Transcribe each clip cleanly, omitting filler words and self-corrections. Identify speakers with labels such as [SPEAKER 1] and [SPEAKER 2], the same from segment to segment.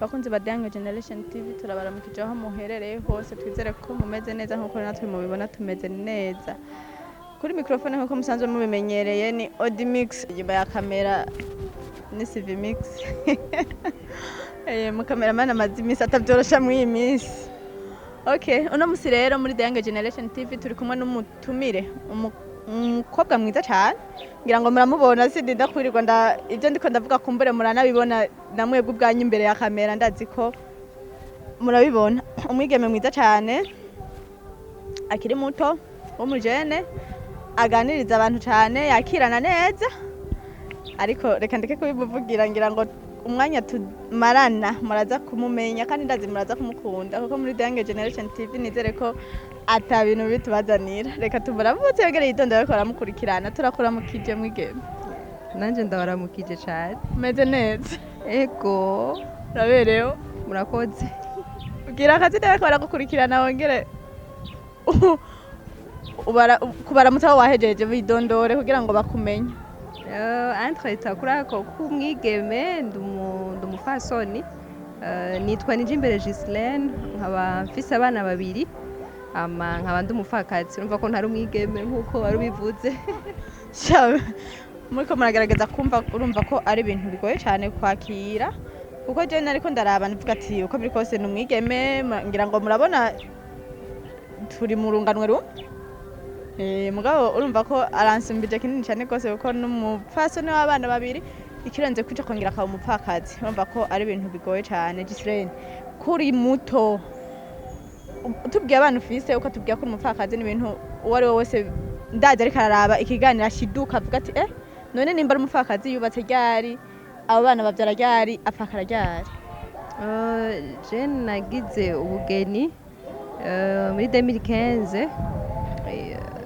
[SPEAKER 1] Bakunzi ba Young Generation TV, turabaramukije aho muherereye hose. Twizere ko mumeze neza nkuko natwe mubibona tumeze neza. Kuri microphone, nkuko musanzwe mubimenyereye, ni Odimix, inyuma ya kamera ni CV Mix. Mu cameraman amaze iminsi atabyorosha muri iyi minsi. Okay, uno musi rero muri The Young Generation TV turi kumwe n'umutumire, umukobwa mwiza cyane. Ngira ngo muramubona, sindinda kwirirwa nda ibyo ndiko ndavuga, kumbure muranabibona namwebwe ubwanyu imbere ya kamera, ndazi ko murabibona. Umwigeme mwiza cyane akiri muto w'umujene, aganiriza abantu cyane, yakirana neza. Ariko reka ndeke kubimuvugira, ngira ngo umwanya tumarana muraza kumumenya, kandi ndazi muraza kumukunda, kuko muri The Young Generation TV nizere ko ata bintu bibi tubazanira. Reka tumuramutse yongere yitondere, ariko baramukurikirana. Turakuramukije, mwigeme.
[SPEAKER 2] Nanjye ndabaramukije cyane.
[SPEAKER 1] Umeze neza?
[SPEAKER 2] Ego.
[SPEAKER 1] Uraberewe.
[SPEAKER 2] Murakoze.
[SPEAKER 1] Ubwira akazina bariko baragukurikirana, wongere kubaramutsa aho wahejeje, bidondore kugira ngo bakumenye.
[SPEAKER 2] Entre kuri ako k'umwigeme, ndi umupfasoni. Nitwa Nijimbere Gislaine, nkaba mfise abana babiri, ama nkaba ndi umupfakazi. Urumva ko ntari umwigeme nk'uko wari ubivuze.
[SPEAKER 1] Sha, muriko muragerageza kumva, urumva ko ari ibintu bigoye cyane kwakira, kuko je nariko ndaraba ndavuga ati uko biri kose ni umwigeme. Ngira ngo murabona turi mu runganwe rumwe. Mugabo urumva ko aransumbije kinini cyane rwose, kuko n'umupfasoni w'abana babiri, ikirenze kuja kongera akaba umupfakazi. Urumva ko ari ibintu bigoye cyane. Gislaine, kuri muto, utubwiye abana ufise, ukatubwira ko uri umupfakazi, ni ibintu uwo ari we wese ndazi ariko araraba ikiganiro ashiduka avuga ati: "Eh, none nimba ari umupfakazi, yubatse ryari? Abo bana bavyara ryari? Apfakara ryari?"
[SPEAKER 2] Je nagize ubugeni muri 2015,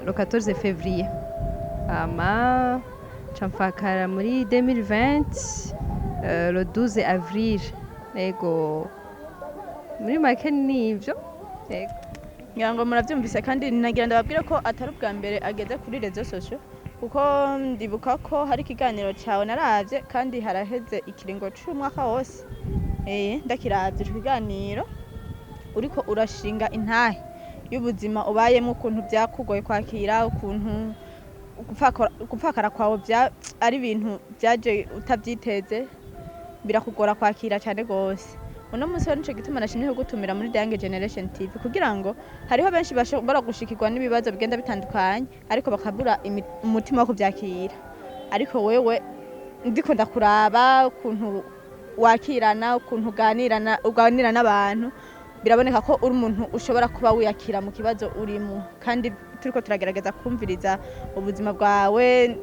[SPEAKER 2] le 14 février, hama nca mfakara muri 2020, le 12 avril. Ego, muri make nivyo, ego.
[SPEAKER 1] Ngira ngo muravyumvise, kandi nagira ndababwire ko atari ubwa mbere ageze kuri réseaux sociaux, kuko ndibuka ko hari ikiganiro cawe naravye, kandi haraheze ikiringo c'umwaka wose. Ndakiravye ico kiganiro, uriko urashinga intahe y'ubuzima ubayemwo, ukuntu vyakugoye kwakira, ukuntu gupfakara kwawe ari ibintu vyaje utavyiteze, birakugora kwakira cyane gose. Uno munsi rero nico gituma nashimye kugutumira muri The Young Generation TV, kugira ngo hariho benshi bashobora gushikirwa n'ibibazo bigenda bitandukanye, ariko bakabura umutima wo kuvyakira. Ariko wewe ndiko ndakuraba ukuntu wakirana, ukuntu uganira n'abantu, biraboneka ko uri umuntu ushobora kuba wiyakira mu kibazo urimo. Kandi turiko turagerageza kumviriza ubuzima bwawe,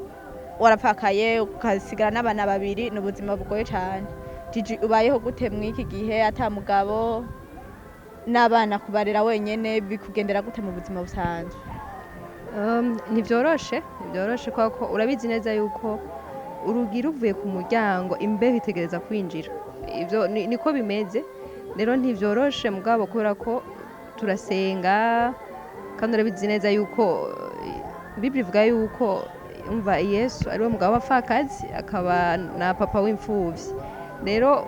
[SPEAKER 1] warapfakaye ukasigara n'abana babiri, ni ubuzima bugoye cyane. Gigi, ubayeho gute mw'iki gihe ata mugabo, n'abana kubarera wenyene? Bikugendera gute mu buzima busanzwe?
[SPEAKER 2] Ntivyoroshe, kubera ko urabizi neza yuko urugi ruvuye ku muryango, imbeho itegereza kwinjira. Ivyo niko bimeze. Rero ntivyoroshe, mugabo kubera ko turasenga, kandi urabizi neza yuko Bible ivuga yuko, umva, Yesu ariwe mugabo w'abapfakazi akaba na papa w'imfuvyi. Rero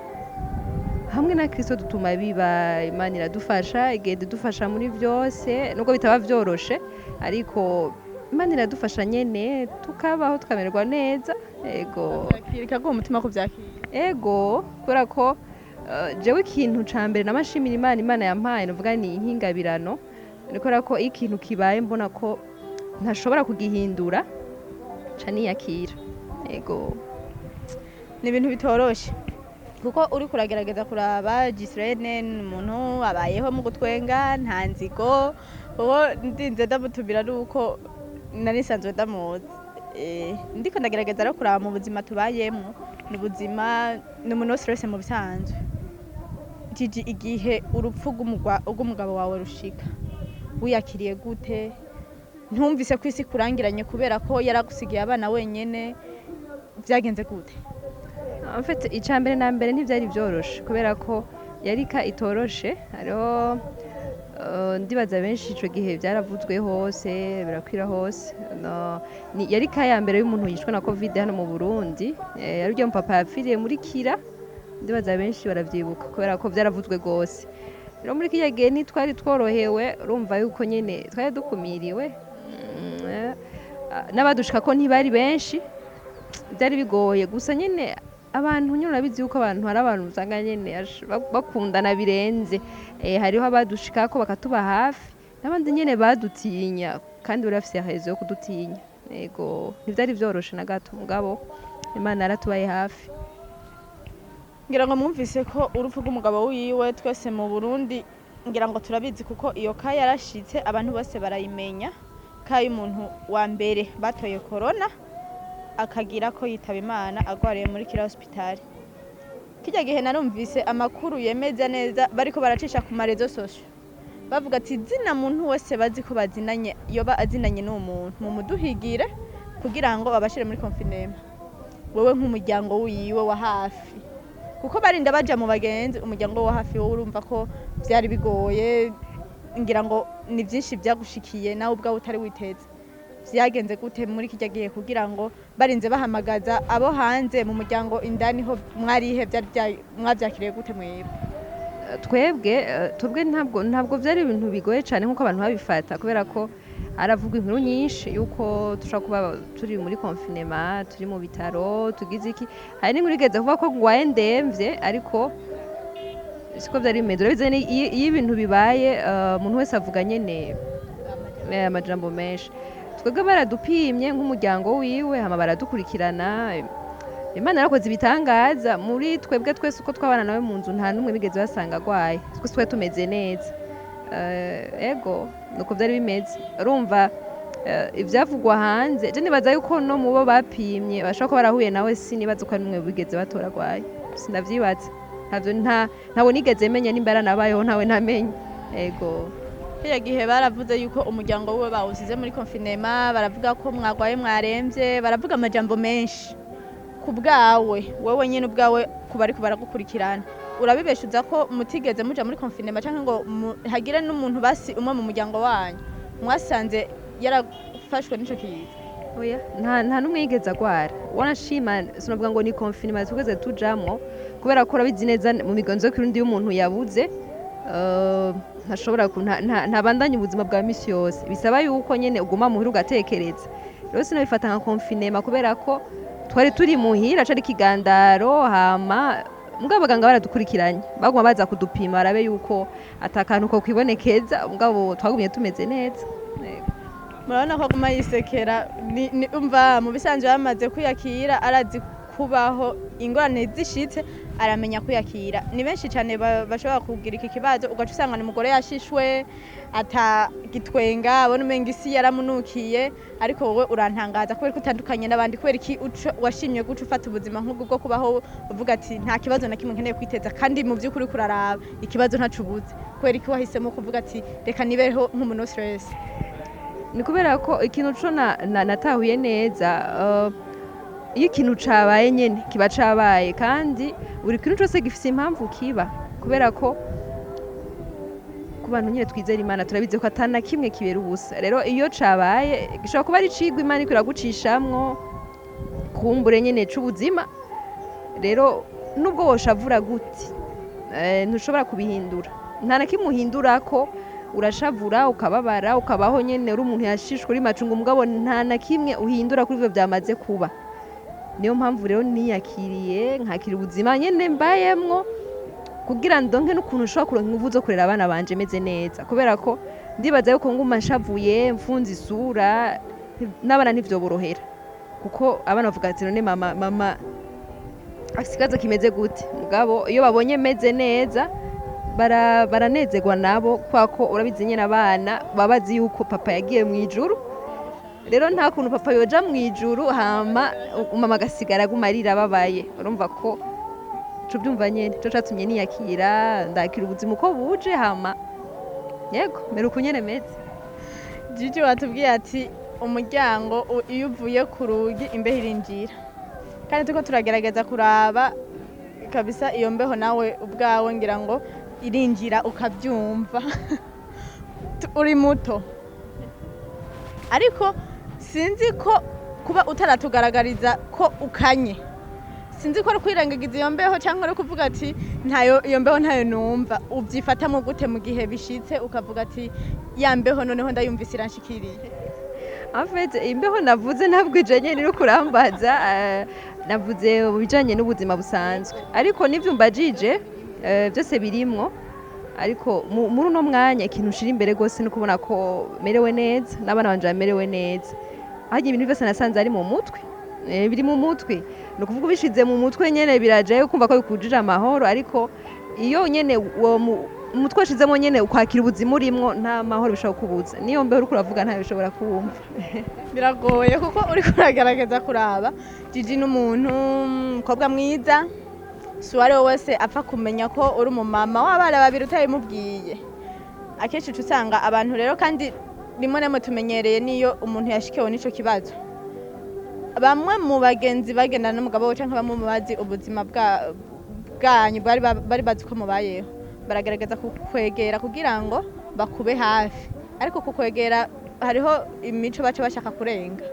[SPEAKER 2] hamwe na Kristo dutuma biba. Imana iradufasha, igenda idufasha muri byose, nubwo bitaba vyoroshe, ariko Imana iradufasha nyene tukabaho, tukamererwa neza, ego.
[SPEAKER 1] Ikaguha umutima kuvyakira.
[SPEAKER 2] Ego, kubera ko jewe ikintu ca mbere namashimira Imana, Imana yampaye, nuvuga ni nk'ingabirano, ni kubera ko iyo ikintu kibaye mbona ko ntashobora kugihindura, ca niyakira, ego.
[SPEAKER 1] Ni ibintu bitoroshe, kuko uriko uragerageza kuraba Gislaine, ni umuntu abayeho mu gutwenga, nta nzigo, kuko ndinze ndamutumira nuko nari nsanzwe ndamuzi. Ndiko ndagerageza rero kuraba mu buzima tubayemwo, ni ubuzima, ni umuntu wese mu bisanzwe. Gigi, igihe urupfu rw'umugabo wawe rushika, wiyakiriye gute? Ntumvise ko isi kurangiranye kubera ko yaragusigiye abana wenyene? Vyagenze gute?
[SPEAKER 2] En fait, icya mbere na mbere ntibyari byoroshe, kubera ko yari ka itoroshe. Hariho ndibaza benshi ico gihe byaravuzwe hose, birakwira hose. No, yari ka ya mbere y'umuntu yishwe na COVID hano mu Burundi. Yari urya mupapa yapfiriye muri Kira. Ndibaza benshi baravyibuka kubera ko vyaravuzwe rwose. Rero muri kiriya gihe ntitwari tworohewe, urumva yuko nyene twari dukumiriwe. N'abadushika ko ntibari benshi, byari bigoye. Gusa nyene abantu nyene urabizi yuko abantu, hari abantu usanga nyene bakundana birenze. Hariho abadushikako bakatuba hafi, n'abandi nyene badutinya, kandi bari bafise raison yo kudutinya. Yego, ntivyari vyoroshe na gato, mugabo Imana yaratubaye hafi.
[SPEAKER 1] Ngira ngo mwumvise ko urupfu rw'umugabo wiwe twese mu Burundi ngira ngo turabizi, kuko iyo ka yarashitse abantu bose barayimenya, ka y'umuntu wa mbere batoye corona akagira ko yitaba Imana agwariye muri kiriya hospital. Kirya gihe narumvise amakuru yemeza neza bariko baracisha ku ma réseaux sociaux, bavuga ati zina muntu wese bazi ko bazinanye, yoba azinanye n'uwo muntu, mumuduhigire kugira ngo babashire muri confinement. Wewe nk'umuryango wiwe wa hafi, kuko barinda baja mu bagenzi, umuryango wo hafi wowe urumva ko vyari bigoye. Ngira ngo ni byinshi byagushikiye nawe ubwawe utari witeze. Vyagenze gute muri kirya gihe kugira ngo barinze bahamagaza abo hanze, mu muryango indani ho mwarihe? Vyari mwavyakiriye gute mwebwe?
[SPEAKER 2] Twebwe ntabwo byari ibintu bigoye cyane nk'uko abantu babifata, kubera ko haravugwa inkuru nyinshi yuko dushobora kuba turi muri confinement, turi mu bitaro, tugize iki. Hari n'inkuru igeze kuvuga ko ngwaye ndemvye, ariko siko byari bimeze. Urabizi iyo ibintu bibaye, umuntu wese avuga nyene amajambo menshi. Twebwe baradupimye nk'umuryango wiwe, hama baradukurikirana. Imana yarakoze ibitangaza muri twebwe twese uko twabana nawe mu nzu, nta n'umwe bigeze basanga agwaye, twese twari tumeze neza. Ego, nuko byari bimeze. Urumva, ivyavugwa hanze, je nibaza yuko no mu bo bapimye bashobora kuba barahuye nawe, sinibaza ko ari n'umwe bigeze batora agwaye, sindavyibaza. Ntavyo, ntawe nigeze menya, nimba yaranabayeho ntawe namenye. Ego.
[SPEAKER 1] Kiriya gihe baravuze yuko umuryango wiwe bawusize muri confinement, baravuga ko mwagwaye mwaremvye, baravuga amajambo menshi. Ku bwawe wowe nyine ubwawe, ku bariko baragukurikirana, urabibeshuza ko mutigeze muja muri confinement, canke ngo hagire n'umuntu basi umwe mu muryango wanyu mwasanze yarafashwe n'ico kiza?
[SPEAKER 2] Oya, nta n'umwe yigeze agwara. Wanashima sinavuga ngo ni confinement twigeze tujamwo, kubera ko urabizi neza mu migenzo y'ikirundi iyo umuntu yabuze, ntashobora ntabandanya ubuzima bwa misi yose, bisaba yuko nyene uguma muhira ugatekereza. Rero sinabifata nka confinement kubera ko twari turi muhira, cari ikigandaro. Hama mugabo abaganga baradukurikiranye, baguma baza kudupima barabe yuko atakantu ko kwibonekeza, mugabo twagumye tumeze neza. Yego.
[SPEAKER 1] Murabona ko aguma yisekera. Umva, mu bisanzwe bamaze kwiyakira, arazi kubaho. Ingorane zishitse aramenya kwiyakira. Ni benshi cyane bashobora kugira iki kibazo, ugaca usanga ni umugore yashishwe, atagitwenga, abona umenga isi yaramunukiye. Ariko wowe urantangaza kubera ko utandukanye n'abandi. Kubera iki washimye guca ufata ubuzima nk'ubwo bwo kubaho uvuga ati nta kibazo na kimwe nkeneye kwiteza, kandi mu by'ukuri kuraraba ikibazo ntaco ubuze? Kubera iki wahisemo kuvuga ati reka nibereho nk'umuntu stress?
[SPEAKER 2] Ni kubera ko ikintu co natahuye neza, iyo ikintu cabaye nyene kiba cabaye, kandi buri kintu cose gifise impamvu kiba, kubera ko ku bantu nyene twizera Imana turabizi ko atana kimwe kibera ubusa. Rero iyo cabaye gishobora kuba ari icigwa Imana iriko iragucishamwo, kumbure nyene c'ubuzima. Rero nubwo woshavura gute, ntushobora kubihindura, nta na kimwe uhindurako. Urashavura, ukababara, ukabaho nyene uri umuntu yashishwe, uri macunga, mugabo nta na kimwe uhindura kuri ivyo vyamaze kuba. Niyo mpamvu rero niyakiriye, nkakira ubuzima nyene mbayemwo, kugira ndonke n'ukuntu nshobora kuronka inguvu zo kurera abana banje meze neza, kubera ko ndibaza yuko nguma nshavuye, mfunze isura, n'abana ntivyoborohera, kuko abana bavuga ati none mama afise ikibazo kimeze gute? Mugabo iyo babonye meze neza baranezerwa nabo, kubera ko urabizi nyene abana baba bazi yuko papa yagiye mw'ijuru. Rero nta kuntu papa yoja mw'ijuru hama mama agasigara aguma arira ababaye. Urumva ko ico uvyumva nyene, ico catumye niyakira, ndakira ubuzima uko buje. Hama yego, mera uku nyene meze.
[SPEAKER 1] Gigi watubwiye ati umuryango iyo uvuye ku rugi imbeho irinjira, kandi turiko turagerageza kuraba kabisa iyo mbeho nawe ubwawe ngira ngo irinjira ukabyumva. Uri muto, ariko sinzi ko kuba utaratugaragariza ko ukanye. Sinzi ko ari kwirengagiza iyo mbeho cyangwa ari kuvuga ati ntayo, iyo mbeho ntayo numva. Ubyifatamo gute mu gihe bishitse ukavuga ati ya mbeho noneho ndayumvise iranshikiriye?
[SPEAKER 2] En fait, imbeho navuze ntabwo ijanye n'iri kurambaza, navuze mu bijanye n'ubuzima busanzwe, ariko n'ivyo umbajije byose birimwo. Ariko muri uno mwanya ikintu nshira imbere rwose ni ukubona ko merewe neza n'abana banje bamerewe neza. Harya ibintu byose nasanze ari mu mutwe, biri mu mutwe. Ni ukuvuga ubishize mu mutwe nyene birajayo, kumva ko bikujije amahoro. Ariko iyo nyene uwo umutwe washizemo nyene ukwakira ubuzima urimwo, nta mahoro bishobora kubuza. Niyo mbeho uriko uravuga ntayo bishobora kumva.
[SPEAKER 1] Biragoye kuko uriko uragerageza kuraba Gigi n'umuntu umukobwa mwiza, si uwo ari we wese apfa kumenya ko uri umumama w'abana babiri utabimubwiye. Akenshi uca usanga abantu rero, kandi rimwe na rimwe tumenyereye n'iyo umuntu yashikiwe n'ico kibazo, bamwe mu bagenzi bagendana n'umugabo we canke bamwe mu bazi ubuzima bwanyu bari bazi ko mubayeho, baragerageza kukwegera kugira ngo bakube hafi. Ariko kukwegera hariho imico baca bashaka kurenga.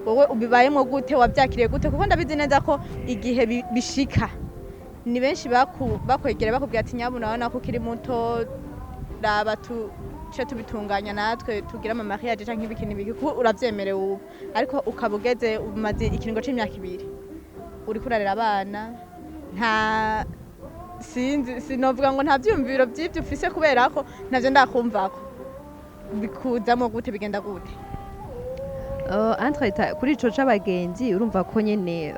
[SPEAKER 1] Wowe ubibayemo gute? Wabyakiriye gute? Kuko ndabizi neza ko igihe bishika ni benshi bakwegera bakubwira ati nyabuna urabona ko ukiri muto, raba tuce tubitunganya natwe tugire ama mariage canke ibiki n'ibiki, kuko uravyemerewe ubu. Ariko ukaba ugeze umaze ikiringo c'imyaka 2 uriko urarera abana, nta sinzi, sinovuga ngo nta vyiyumviro vy'ivyo ufise kubera ko ntavyo ndakumvako. Bikuzamo gute? Bigenda gute?
[SPEAKER 2] Entre kuri ico c'abagenzi, urumva ko nyene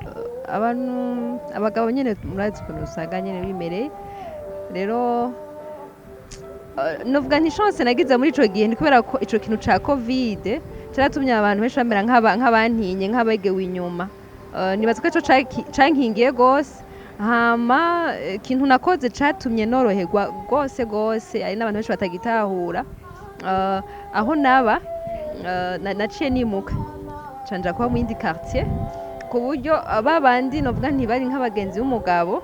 [SPEAKER 2] abantu abagabo nyene murazi ukuntu usanga nyene bimereye. Rero novuga nti chance nagize muri ico gihe ni kubera ko ico kintu ca Covid caratumye abantu benshi bamera nk'abantinye, nk'abegewe inyuma. Nibaza ko ico cankingiye gose. Hama ikintu nakoze catumye noroherwa gose gose, hari n'abantu benshi batagitahura, aho naba naciye nimuka canja kuba mu yindi quartier, ku buryo ba bandi novuga ntibari nk'abagenzi b'umugabo,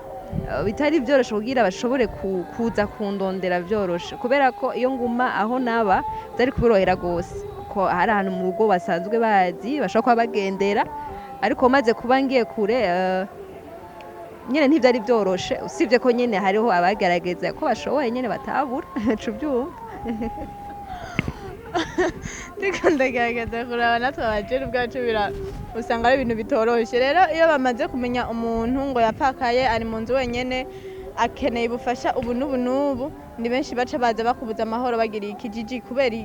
[SPEAKER 2] bitari vyoroshe kugira bashobore kuza kundondera vyoroshe, kubera ko iyo nguma aho naba vyari kuborohera gose, ko hari ahantu mu rugo basanzwe bazi bashobora kuba bagendera. Ariko maze kuba ngiye kure, nyene ntivyari vyoroshe, usibye ko nyene hariho abagerageza ko bashoboye nyene batabura ca uvyumva.
[SPEAKER 1] Ndiko ndagerageza kuraba natwe abajene ubwacu bira usanga ari ibintu bitoroshe. Rero iyo bamaze kumenya umuntu ngo yapfakaye, ari mu nzu wenyene, akeneye ubufasha ubu n'ubu n'ubu, ni benshi baca baza bakubuza amahoro bagiriye ikijiji kubera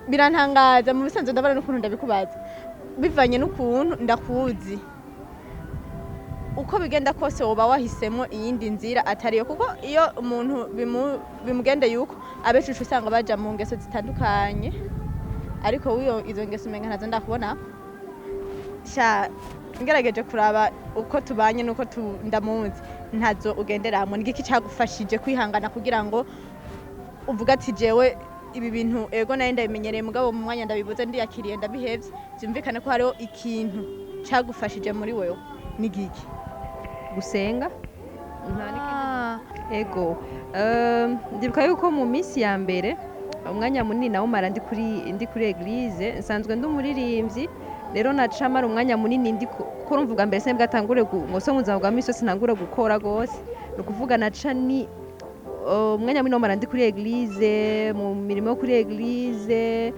[SPEAKER 1] birantangaza. Mu bisanzwe ndabona n'ukuntu ndabikubaza bivanye n'ukuntu ndakuzi, uko bigenda kose woba wahisemo iyindi nzira atariyo, kuko iyo umuntu bimugendeye uko, abenshi uca usanga baja mu ngeso zitandukanye. Ariko wiyo izo ngeso umenga ntazo ndakubona sha. Ngerageje kuraba uko tubanye nuko ndamuzi, ntazo ugenderamwo. Ni igiki cagufashije kwihangana kugira ngo uvuga ati jewe ibi bintu ego nayo ndabimenyereye, mugabo mu mwanya ndabibuze ndiyakiriye ndabihevye? Vyumvikane ko hariho ikintu cagufashije muri wewe, ni giki?
[SPEAKER 2] Gusenga. Nta n'ikindi. Ego. Ndibuka yuko mu minsi ya mbere umwanya munini nawumara ndi kuri église. Nsanzwe ndi umuririmbyi, rero naca mara umwanya munini ndi kuko urumva ubwa mbere sinari bwatangure ngo so mu buzima bwa misi yose ntangure gukora gose. Ni ukuvuga naca ni umwanya munini nawumara ndi kuri église, mu mirimo yo kuri église,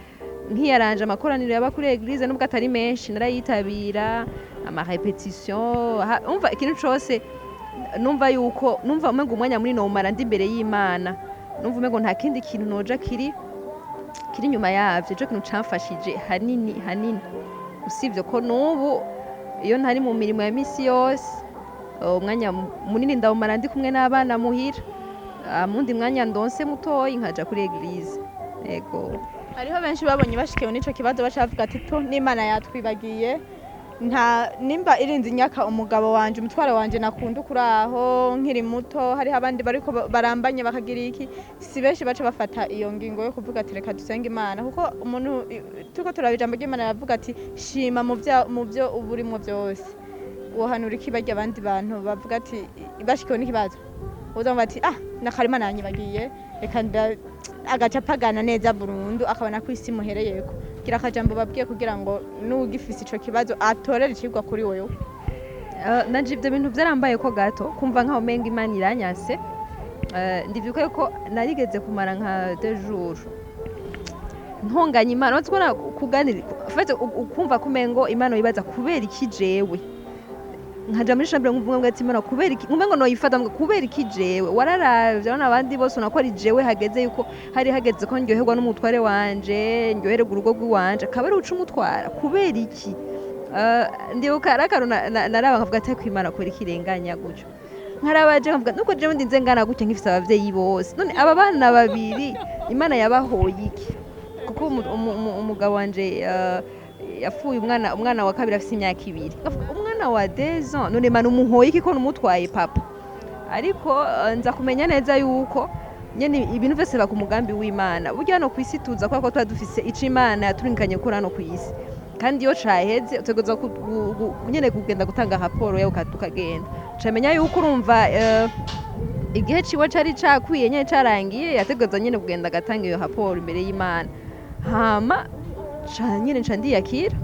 [SPEAKER 2] nkiyaranje amakoraniro yaba kuri église nubwo atari menshi narayitabira, ama répétition, umva ikintu cose. Numva yuko numva umengo umwanya munini nawumara ndi imbere y'Imana, numva umengo nta kindi kintu noja kiri inyuma yavyo. Ico kintu camfashije hanini hanini, usibye ko n'ubu iyo ntari mu mirimo ya misi yose, umwanya munini ndawumara ndi kumwe n'abana muhira. Mundi mwanya ndonse mutoyi nkaja kuri église, ego.
[SPEAKER 1] Hariho benshi babonye bashikiwe n'ico kibazo baca bavuga ati tu n'Imana yatwibagiye, nta nimba irinze inyaka umugabo wanje, umutwaro wanje nakunda ukuraho nkiri muto. Hariho abandi bariko barambanye bakagira iki, si benshi baca bafata iyo ngingo yo kuvuga ati reka dusenge Imana, kuko umuntu turiko turaba ijambo ry'Imana aravuga ati shima mu byo uba urimwo byose. Wohanura iki barya abandi bantu bavuga ati bashikiwe n'ikibazo, uzumva ati ah nakarima nanyibagiye, reka agaca apagana neza burundu, akabona ko isi muhereyeko? Gira akajambo babwiye kugira ngo n'ugifise ico kibazo atorere icigwa kuri wewe.
[SPEAKER 2] Nanje ibyo bintu byarambaye ko gato, kumva nkaho umenga Imana iranyase. Ndibuka yuko narigeze kumara nka 2 jours ntonganya Imana, uretse kubona kuganira, en fait, ukumva ko umengo Imana yibaza kubera iki jewe. Nkaja muri chambre nkumva ngo ati: "Imana, kubera iki?" Nkumva ngo noyifata ngo: "Kubera iki jewe? Wararavye urabona abandi bose, ubona ko ari jewe hageze yuko hari hageze ko ndyoherwa n'umutware wanje, ndyohererwa urugo rw'iwanje, akaba ari uca umutwara, kubera iki?" Ndibuka ari akantu naraba nkavuga ati: "Ariko Imana, kubera iki irenganya gutyo?" Nkaraba je nkavuga nuko jewe ndinze ngana gutya nkifise abavyeyi bose, none aba bana babiri Imana yabahoye iki? Kuko umugabo wanje yapfuye umwana wa kabiri afise imyaka 2. Nkavuga, umwana wa 2 ans, none Mana umuhoye iki ko numutwaye papa? Ariko nza kumenya neza yuko nyene ibintu vyose biba ku mugambi w'Imana. Burya hano kw'isi tuza kubera ko tuba dufise ico Imana yaturinkanye gukora hano kw'isi, kandi iyo caheze utegerezwa nyene kugenda gutanga raporo yawe, ukagenda. Camenya yuko urumva igihe ciwe cari cakwiye nyene, carangiye, yategerezwa nyene kugenda agatanga iyo raporo imbere y'Imana. Hama ca nyene nca ndiyakira,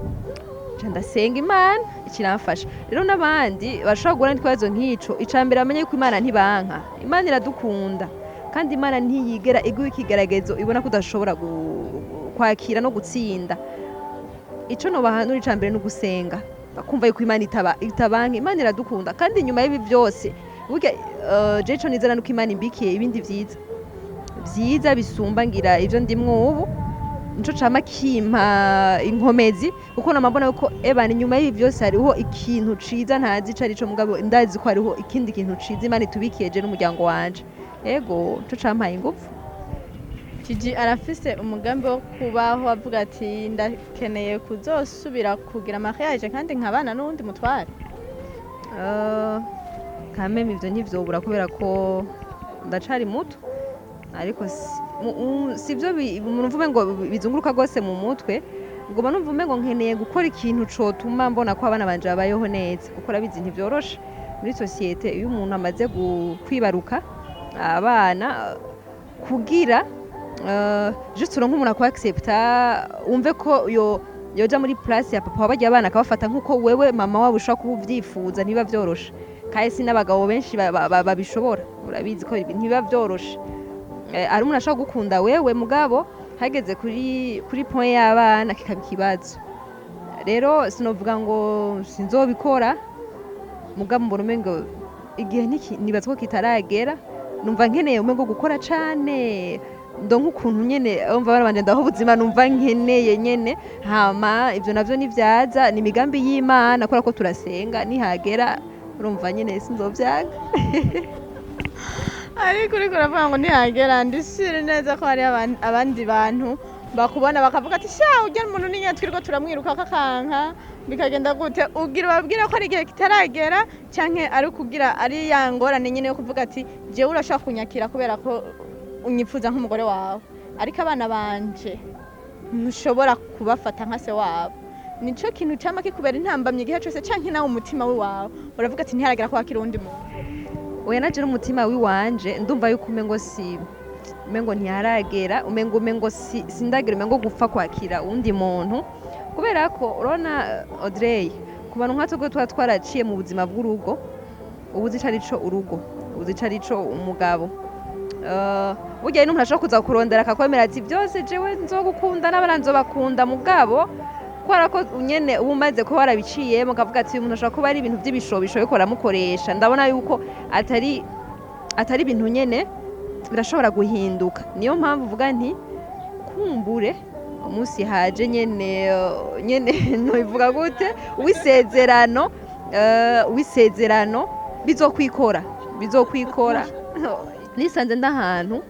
[SPEAKER 2] nca ndasenga, Imana ikiramfasha. Rero n'abandi bashobora guhura n'ikibazo nk'ico, ica mbere bamenye yuko Imana ntibanka, Imana iradukunda, kandi Imana ntiyigera iguha ikigeragezo ibona ko udashobora kwakira no gutsinda. Ico nobahanura, ica mbere ni ugusenga, bakumva yuko Imana itabanka, Imana iradukunda. Kandi inyuma y'ibi byose burya je ico nizera nuko Imana imbikiye ibindi vyiza vyiza bisumba ngira ivyo ndimwo ubu. Nico cama kimpa inkomezi, kuko nama mbona yuko ebana inyuma y'ibi byose hariho ikintu ciza ntazi ico arico, mugabo ndazi ko hariho ikindi kintu ciza Imana itubikiye je n'umuryango wanje. Ego, nico campaye ingufu.
[SPEAKER 1] Gigi arafise umugambi wo kubaho avuga ati: "Ndakeneye kuzosubira kugira mariage kandi nkabana n'uwundi mutware"?
[SPEAKER 2] Kameme ivyo ntivyobura kubera ko ndacari muto, ariko sivyo umuntu mvume ngo bizunguruka rwose mu mutwe. Ngoma numva umengo nkeneye gukora ikintu cotuma mbona ko abana banje babayeho neza, kuko urabizi ntivyoroshe muri société iyo umuntu amaze kwibaruka abana, kugira juste uronke umuntu aku accepta, wumve ko yo yoja muri place ya papa wabarya abana, akabafata nkuko wewe mama wabo ushobora kuba uvyifuza, ntibiba vyoroshe. Kandi si n'abagabo benshi babishobora, urabizi ko ntibiba vyoroshe. Hari umuntu ashobora gukunda wewe, mugabo hageze kuri point y'abana kikaba ikibazo. Rero sinovuga ngo sinzobikora, mugabo mbona umengo igihe nibaza ko kitaragera. Numva nkeneye umengo gukora cane, ndonka ukuntu nyene umva abana banje ndaho ubuzima numva nkeneye nyene. Hama ivyo navyo nivyaza, ni imigambi y'Imana, kubera ko turasenga, nihagera urumva nyene sinzovyaga.
[SPEAKER 1] Ariko uriko uravuga ngo ntihagera, ndishire neza ko hari abandi bantu bakubona bakavuga ati: "Sha, urya umuntu ni twirirwa turamwiruka kakanka, bikagenda gute?" Ugira ubabwire ko ari igihe kitaragera, canke ari kugira ari ya ngorane nyene yo kuvuga ati: "Jewe urashaka kunyakira kubera ko unyifuza nk'umugore wawe, ariko abana banje ntushobora kubafata nka se wabo"? Nico kintu cama kikubera intambamyi igihe cose, canke nawe umutima wiwawe uravuga ati: "Ntiharagera ko wakira uwundi muntu"?
[SPEAKER 2] Oya, naje n'umutima wiwanje ndumva yuko umengo si umengo ntiharagera, umengo si sindagira umengo gupfa kwakira uwundi muntu, kubera ko urabona Audrey, ku bantu nka twebwe tuba twaraciye mu buzima bw'urugo, ubu uzi ico arico urugo, uzi ico arico umugabo. Burya n'umuntu ashobora kuza kurondera akakwemera ati: "Byose jewe nzogukunda n'abana nzobakunda," mugabo kubera ko nyene uba umaze kuba warabiciyemo, ukavuga ati: "Uyu muntu ashobora kuba ari ibintu by'ibishobisho ariko aramukoresha, ndabona yuko atari ibintu nyene birashobora guhinduka." Niyo mpamvu uvuga nti kumbure umunsi haje nyene nobivuga gute, uwisezerano bizokwikora. Nisanze ndahantu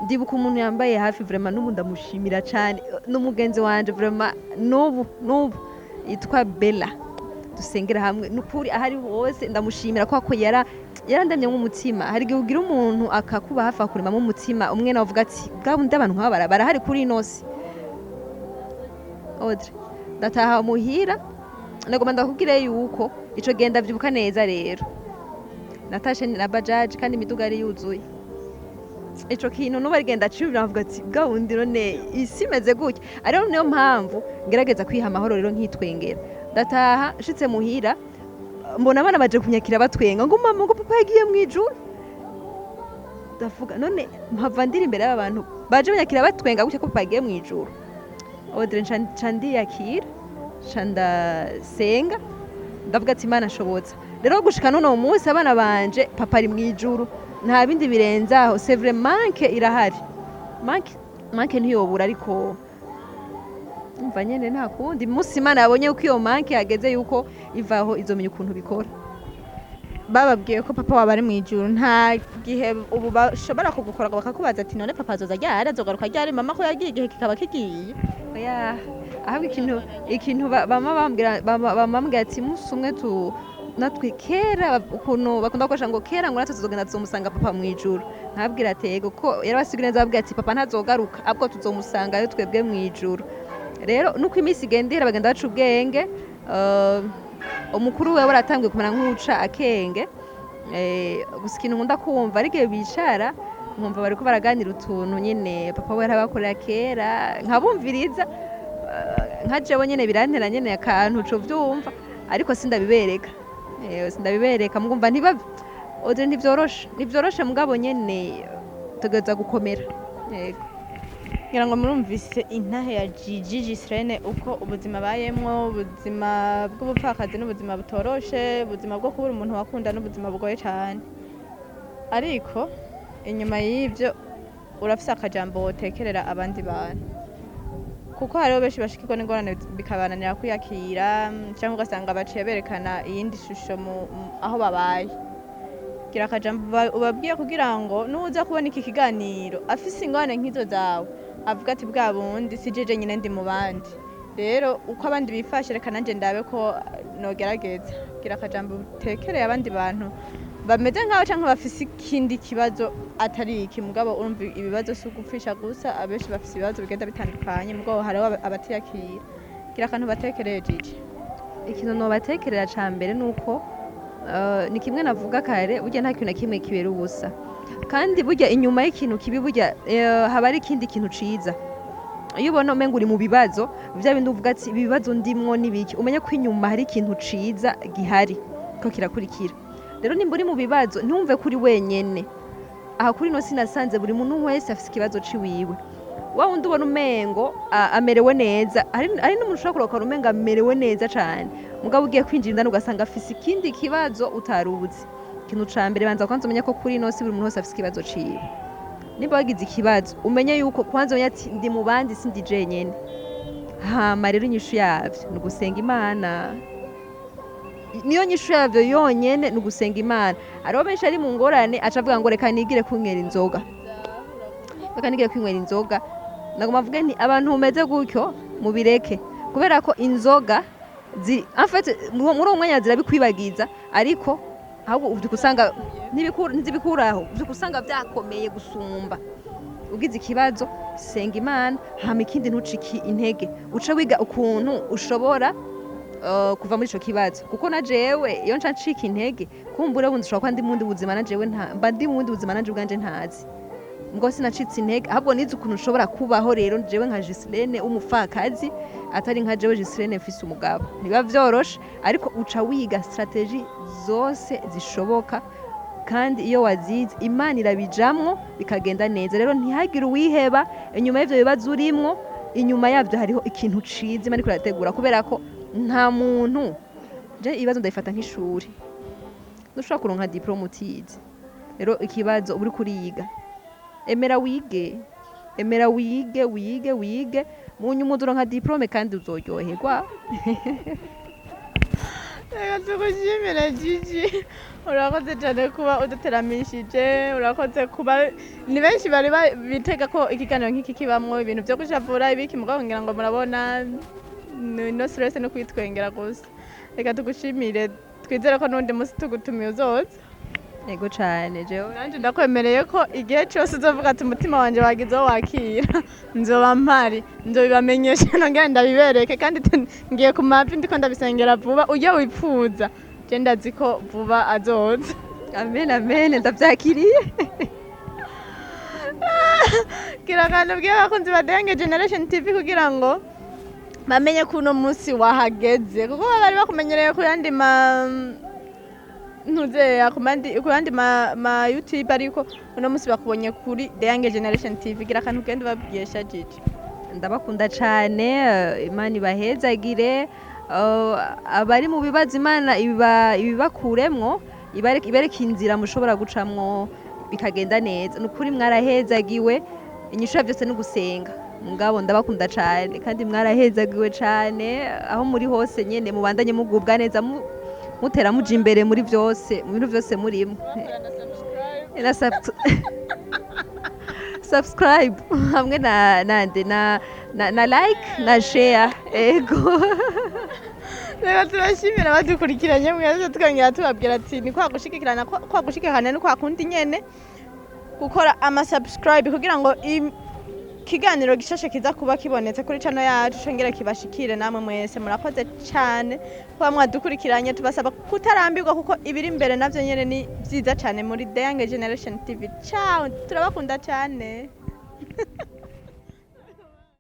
[SPEAKER 2] ndibuka umuntu yambaye hafi, vraiment n'ubu ndamushimira cyane, n'umugenzi wanje vraiment n'ubu yitwa Bella, dusengera hamwe. Nukuri ahari hose ndamushimira ko yarandemye nk'umutima. Hari igihe ugira umuntu akakuba hafi, akuremamo umutima umwe, nawe uvuga ati: "Bwa bundi abantu nk'aba barahari kuri ino si." Audrey, ndataha muhira, nagomba ndakubwire yuko ico gihe ndavyibuka neza. Rero natashe na bajaji kandi imiduga yari yuzuye. Ico kintu nubu arigenda acibira, avuga ati: "Bwa bundi none isi imeze gutya?" Ariyo niyo mpamvu ngerageza kwiha amahoro rero, nkitwengera. Ndataha, nshitse muhira Mbona abana baje kunyakira batwenga ngo mama, ngo papa yagiye mu ijuru. Ndavuga none mpava ndiri imbere y'aba bantu baje banyakira batwenga gutya ko papa yagiye mu ijuru? Audrey, nca ndiyakira, nca ndasenga, ndavuga ati Imana ashobotse. Rero gushika n'uno munsi abana banje, papa ari mu ijuru, nta bindi birenze aho. C'est vrai, manque irahari, manque ntiyobura, ariko umva nyene nta kundi. Umunsi Imana yabonye yuko iyo manque yageze yuko ivaho, izomenya ukuntu bikora.
[SPEAKER 1] Bababwiye ko papa waba ari mu ijuru, nta gihe ubu bashobora kugukora bakakubaza ati none papa azoza ryari, azogaruka ryari, mama ko yagiye igihe kikaba kigiye?
[SPEAKER 2] Oya, ahubwo ikintu bama bambwira, bama bambwira ati umunsi umwe tu natwe, kera ukuntu bakunda gukoresha ngo kera ngo natwe tuzogenda tuzomusanga papa mu ijuru. Nkabwira ati yego, ko yarabasigira neza, babwira ati papa ntazogaruka, ahubwo tuzomusangayo twebwe mu ijuru. Rero nuko iminsi igenda ihera bagenda baca ubwenge. Umukuru we waratanguye kumera nk'uca akenge. Gusa ikintu nkunda kumva ari igihe bicara nkumva bariko baraganira utuntu nyene papa we yarabakorera kera, nkabumviriza. Nka jewe nyene birantera nyene akantu uco vyumva, ariko sindabibereka. Sindabibereka, mugumva ntiba Audrey, ntivyoroshe, ntivyoroshe, mugabo nyene tugereza gukomera. Yego.
[SPEAKER 1] Ngira ngo murumvise intahe ya Gigi Gislene, uko ubuzima bayemwo, ubuzima bw'ubupfakazi n'ubuzima butoroshe, ubuzima bwo kubura umuntu wakunda n'ubuzima bugoye cyane. Ariko inyuma y'ibyo urafise akajambo wotekerera abandi bantu, kuko hariho benshi bashikirwa n'ingorane bikabananira kwiyakira, cyangwa ugasanga baciye berekana iyindi shusho aho babaye. Gira akajambo ubabwiye kugira ngo nuza kubona iki kiganiro afise ingorane nk'izo zawe, avuga ati bwa bundi si jeje nyine, ndi mu bandi. Rero uko abandi bifashe, reka nanjye ndabe ko nogerageza. Gira akajambo utekereye abandi bantu bameze nkaho cyangwa bafise ikindi kibazo atari iki. Mugabo urumva ibibazo si ugupfisha gusa, abenshi bafise ibibazo bigenda bitandukanye, mugabo hariho abatiyakira. Gira akantu batekereye, Gigi.
[SPEAKER 2] Ikintu nobatekerera ca mbere nuko ni kimwe navuga kare, burya nta kintu na kimwe kibera ubusa, kandi burya inyuma y'ikintu kibi burya haba hari ikindi kintu ciza. Iyo ubona umenga uri mu bibazo vya bindi, uvuga ati ibi bibazo ndimwo n'ibiki, umenye ko inyuma hari ikintu ciza gihari ko kirakurikira. Rero nimba uri mu bibazo, ntiwumve ko uri wenyene aha kuri ino sinasanze. Buri muntu wese afise ikibazo ciwiwe. Wa wundi ubona umengo amerewe neza, hari n'umuntu ushobora kurokora umengo amerewe neza cane, mugabo ugiye kwinjira indani ugasanga afise ikindi kibazo utaruzi. Ikintu ca mbere, banza kwanza umenye ko kuri ino si buri muntu wese afise ikibazo ciwe. Nimba wagize ikibazo, umenye yuko kwanza umenye ati ndi mu bandi, sindi jenyene. Hama rero inyishu yavyo ni ugusenga Imana, niyo nyishu yavyo yonyene, ni ugusenga Imana. Hariho benshi ari mu ngorane aca avuga ngo reka nigire kunywera inzoga, reka nigire kwinywera inzoga. Nagomba mvuge nti abantu mumeze gutyo mubireke, kubera ko inzoga en fait muri uwo mwanya zirabikwibagiza, ariko ahubwo uvyuka usanga ntizibikuraho, uvyuka usanga vyakomeye gusumba. Ugize ikibazo, senga Imana. Hama ikindi, ntucike intege, uce wiga ukuntu ushobora kuva muri ico kibazo, kuko na jewe iyo nca ncika intege, kumbure bundi ushobora kuba ndi mu bundi buzima, na jewe mba ndi mu bundi buzima nanje ubwanje ntazi. Mbwo sinacitse intege, ahubwo nize ukuntu ushobora kubaho. Rero jewe nka Gislene w'umupfakazi, atari nka jewe Gislene mfise umugabo, ntibiba vyoroshe, ariko uca wiga stratégies zose zishoboka, kandi iyo wazize Imana irabijamwo bikagenda neza. Rero ntihagire uwiheba. Inyuma y'ivyo bibazo urimwo, inyuma yavyo hariho ikintu ciza Imana iriko irategura, kubera ko nta muntu, je ibibazo ndabifata nk'ishuri, ntushobora kuronka diplôme utize. Rero ikibazo uba uriko uriga, emera wige, emera wige, wige, wige, mu nyuma uzoronka diplôme kandi uzoryoherwa.
[SPEAKER 1] Reka tugushimire, Gigi, urakoze cyane kuba uduteramishije, urakoze kuba ni benshi bari bitega ko ikiganiro nk'iki kibamwo ibintu byo gushavura ibiki, mugabo ngira ngo murabona ni no stress no kwitwengera gusa. Reka tugushimire, twizere ko n'undi munsi tugutumiye uzoza.
[SPEAKER 2] Yego cane, jewe
[SPEAKER 1] Nanjye ndakwemereye ko igihe cyose uzovuga ati umutima wanjye wagize aho wakira, nzoba mpari, nzobibamenyesha, nongere ndabibereke. Kandi ngiye ku mavi, ndiko ndabisengera vuba ujye wipfuza, je ndazi ko vuba azoza.
[SPEAKER 2] Amen, amen, ndavyakiriye.
[SPEAKER 1] Gira akantu ubwiye abakunzi ba The Young Generation TV kugira ngo bamenye ko uno munsi wahageze, kuko baba bari bakumenyereye ku yandi ma Ntuzeya ku yandi ma YouTube, ariko uno munsi bakubonye kuri The Young Generation TV. Gira akantu ugenda ubabwiye, Shajiji.
[SPEAKER 2] Ndabakunda cyane, Imana ibahezagire. Abari mu bibazo, Imana ibibakuremwo, ibereke inzira mushobora gucamwo bikagenda neza. Ni ukuri mwarahezagiwe. Inyishu ya byose ni ugusenga. Mugabo ndabakunda cyane kandi mwarahezagiwe cyane aho muri hose nyene. Mubandanye mugubwa neza, mutera muja imbere muri byose, mu bintu byose murimo. Na subscribe hamwe na nande na like na share, ego.
[SPEAKER 1] Reka turashimira abadukurikiranye mwese, tukongera tubabwira ati ni kwa gushigikirana, kwa gushigikirana ni kwa kundi nyene, gukora ama subscribe kugira ngo ikiganiro gishashe kiza kuba kibonetse kuri channel yacu congere kibashikire namwe mwese. Murakoze cyane kuba mwadukurikiranye. Tubasaba kutarambirwa kuko ibiri imbere navyo nyene ni vyiza cyane muri The Young Generation TV. Ciao, turabakunda cyane.